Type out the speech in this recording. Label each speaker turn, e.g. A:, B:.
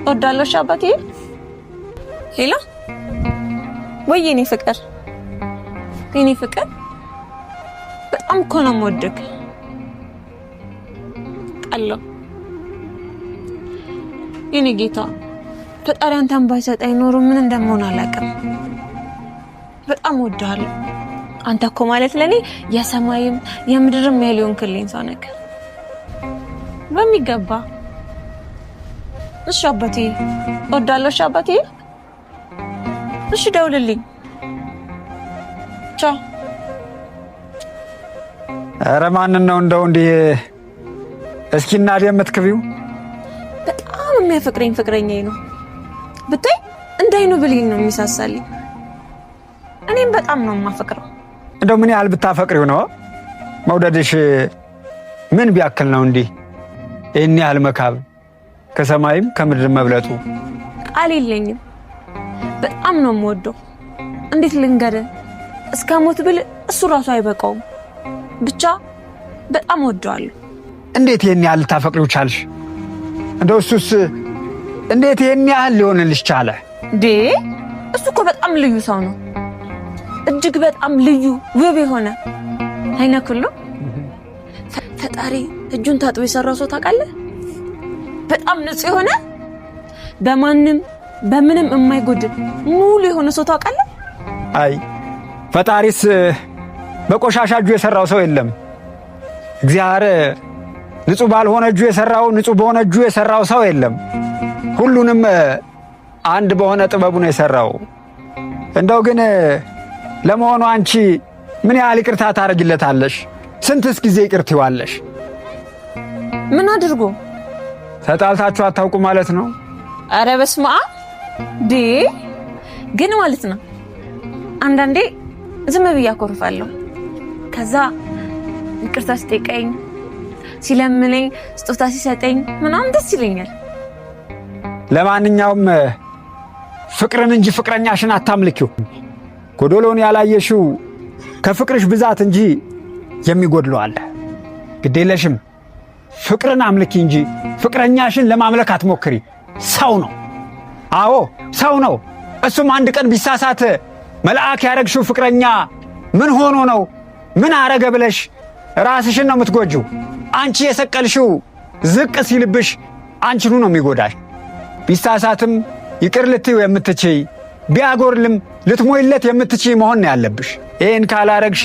A: እወዳለሁ። እሺ አባቴ። Hello፣ ወይ የኔ ፍቅር፣ የኔ ፍቅር፣ በጣም እኮ ነው የምወድክ። ቃለሁ የኔ ጌታ፣ ፈጣሪ አንተን ባይሰጠኝ ኖሮ ምን እንደምሆን አላውቅም። በጣም እወድሃለሁ። አንተ እኮ ማለት ለኔ የሰማይም የምድርም ያህል የሆንክልኝ ሰው ነህ። በሚገባ። እሺ አባቴ፣ እወዳለሁ። እሺ አባቴ፣ እሺ ደውልልኝ። ቻው።
B: ኧረ ማንን ነው እንደው እንዲህ እስኪ እናድ የምትክቢው?
A: በጣም የሚያፈቅረኝ ፍቅረኛዬ ነው። ብታይ እንዳይኑ ብሌን ነው የሚሳሳልኝ። እኔም በጣም ነው የማፈቅረው።
B: እንደው ምን ያህል ብታፈቅሪው ነው? መውደድሽ ምን ቢያክል ነው እንዲህ ይህን ያህል መካብ ከሰማይም ከምድር መብለጡ?
A: ቃል የለኝም። በጣም ነው የምወደው። እንዴት ልንገርህ? እስከ ሞት ብል እሱ ራሱ አይበቃውም። ብቻ በጣም እወደዋለሁ።
B: እንዴት ይህን ያህል ልታፈቅሪው ቻልሽ? እንደው እሱስ እንዴት ይህን ያህል ሊሆንልሽ ቻለ?
A: ዴ እሱ እኮ በጣም ልዩ ሰው ነው። እጅግ በጣም ልዩ ውብ የሆነ አይነ ኩሉ ፈጣሪ እጁን ታጥቦ የሰራው ሰው ታውቃለህ? በጣም ንጹህ የሆነ፣ በማንም በምንም የማይጎድል ሙሉ የሆነ ሰው ታውቃለህ?
B: አይ ፈጣሪስ በቆሻሻ እጁ የሰራው ሰው የለም። እግዚአብሔር ንጹህ ባልሆነ እጁ የሰራው፣ ንጹህ በሆነ እጁ የሰራው ሰው የለም። ሁሉንም አንድ በሆነ ጥበቡ ነው የሰራው። እንደው ግን ለመሆኑ አንቺ ምን ያህል ይቅርታ ታደርጊለታለሽ? ስንትስ ጊዜ ይቅር ትይዋለሽ?
A: ምን አድርጎ?
B: ተጣልታችሁ አታውቁ ማለት ነው?
A: ኧረ በስመ አብ! ዴ ግን ማለት ነው አንዳንዴ ዝም ብዬ አኮርፋለሁ። ከዛ ይቅርታ ሲጠይቀኝ፣ ሲለምነኝ፣ ስጦታ ሲሰጠኝ ምናምን ደስ ይለኛል።
B: ለማንኛውም ፍቅርን እንጂ ፍቅረኛሽን አታምልኪው። ጎዶሎን ያላየሽው ከፍቅርሽ ብዛት እንጂ የሚጎድለው አለ። ግዴለሽም፣ ፍቅርን አምልኪ እንጂ ፍቅረኛሽን ለማምለክ አትሞክሪ። ሰው ነው። አዎ ሰው ነው። እሱም አንድ ቀን ቢሳሳት መልአክ ያረግሽው ፍቅረኛ ምን ሆኖ ነው፣ ምን አረገ ብለሽ ራስሽን ነው የምትጎጂው። አንቺ የሰቀልሽው ዝቅ ሲልብሽ አንቺኑ ነው የሚጎዳሽ። ቢሳሳትም ይቅር ልትይው የምትችይ፣ ቢያጎርልም ልትሞይለት የምትችይ መሆን ነው ያለብሽ። ይህን ካላረግሽ